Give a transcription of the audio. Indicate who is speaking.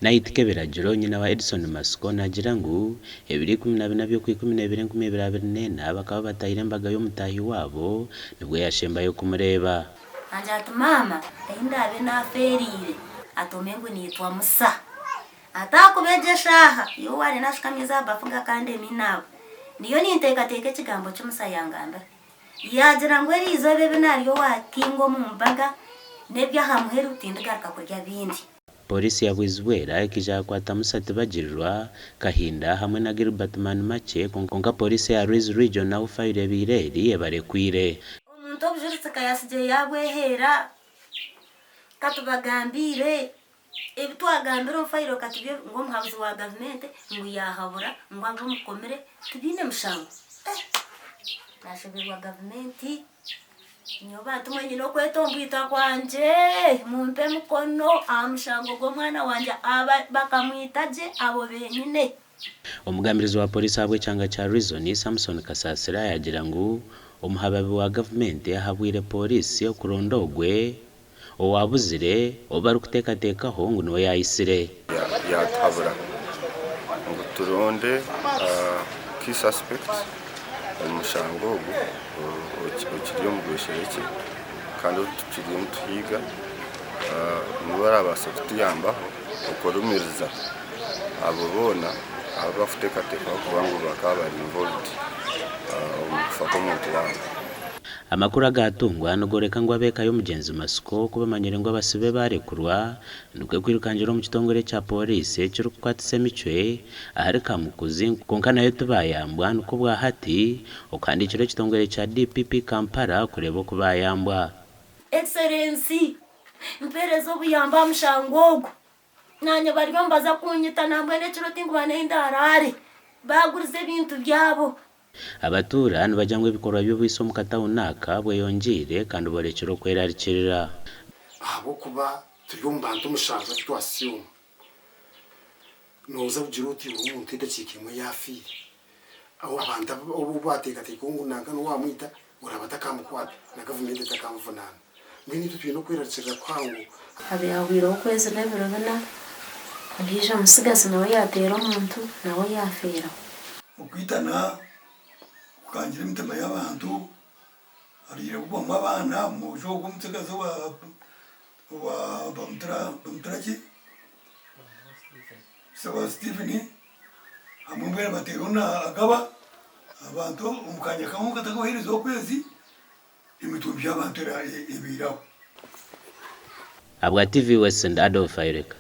Speaker 1: Nahitika ebiragiro, nyina wa Edson Masiko naagira ngu ebiro 14 by'Okwikumineebiri 2024 bakaba bataahire embaga y'omutaahi waabo nibwo yashembayo kumureeba.
Speaker 2: Angira ati, Maama, ahi ndaabe naafeereire, ati ome ngu niitwa Musa. Ati ahakuba egyo eshaaha ei owaare naashuka amaizi aha bafu gakandema inaabo, ndiyo ninteekateeka ekigambo ki Musa yangambira. Yaagira ngu eri izooba ebi naarya owa King omu mbaga n'eby'aha muheru tindigaruka kurya bindi.
Speaker 1: Pooriisi ya Bwizibwera ekaija yakwata Musa Tibagirirwa, Kahinda hamwe na Gilbert Manimakye kwonka pooriisi eya Rwizi Region ahu fayiro ebaire eri ebarekwire.
Speaker 2: Omuntu obujurisi ka yaasigire yaabweheera, ka tubagambiire ebi twagambire omu fayiro ka tubye ngu omuhabuzi wa gavumenti ngu yaahabura ngu abamukomire tibaine mushango. Eh! Naashoberwa gavumenti. Nyowe bantu mwe nyine okwetombwita kwangye, mumpe mukono aha mushango gw'omwana wangye, aba bakamwita gye abo benyine.
Speaker 1: Omugambirizi wa Pooriisi ahabw'ekyanga kya Rwizoni, Samson Kasasira yaagira ngu omuhababi wa gavumenti ahabwire Pooriisi okuronda ogwe owaabuzire ou barikuteekateekaho ngu niwe yaayitsire.
Speaker 3: Yaatuhabura ngu turonde key suspect omu mushango ogu okiri omu bwesherekye kandi ou tukiriyo nituhiiga niwe araabaase kutuyambaho okurumiriza abo boona abu barikuteekateekwaho kuba ngu bakaba bari involved omu kufa kw'omuntu waabo.
Speaker 1: Amakuru agaatungwa nigoreka ngu ab'eka y'omugyenzi Masiko ku bamanyire ngu abasibe baarekurwa, nikwo kwirukangira omu kitongore kya pooriisi ekirikukwatisa emicwe ahari Kamukuzi kwonka nayo tibaayambwa nikwo obwahati okuhandiikira ekitongore kya DPP Kampala kureeba oku baayambwa.
Speaker 2: Excellency, mpereza obuyambi aha mushango ogu. Naanye bariyo nibaza kunyita nambwenu ekiro tinkuba n'ehi ndaraare. Baagurize ebintu byabo.
Speaker 1: Abatuura nibagira ngu ebikorwa by'obwitsi omu katawuni aka bweyongyeire kandi borekire okwerarikirira.
Speaker 4: Ahabw'okuba turi omu bantu omushanju abu twasyooma. Nooza kugira oti omuntu edakiika emwe yaafiire. Abantu obu baateekateeka ngu nanka niwe waamwita, oraaba atakamukwata na gavumenti etakamuvunaana. Mbwenu itwe twine okwerarikirira kuhango.
Speaker 5: Hahweireho okwezi n'ebiro bina, ondiijo mutsigazi nawe yaateera omuntu, nawe yaafeeraho.
Speaker 6: Okwitana kukangira emitima y'abantu, hariire kugwamu abaana, omwojo ogwo omutsigazi owa owa bamutura bamutura ki? Wa Stephen hamwe mbwenu bateeraho na Agaba, abantu omu kaanya kamwe katakabaheereza okwezi, emitumbi y'abantu ebaire aho.
Speaker 1: Ahabwa TV West ndi Adolf Ayoreka.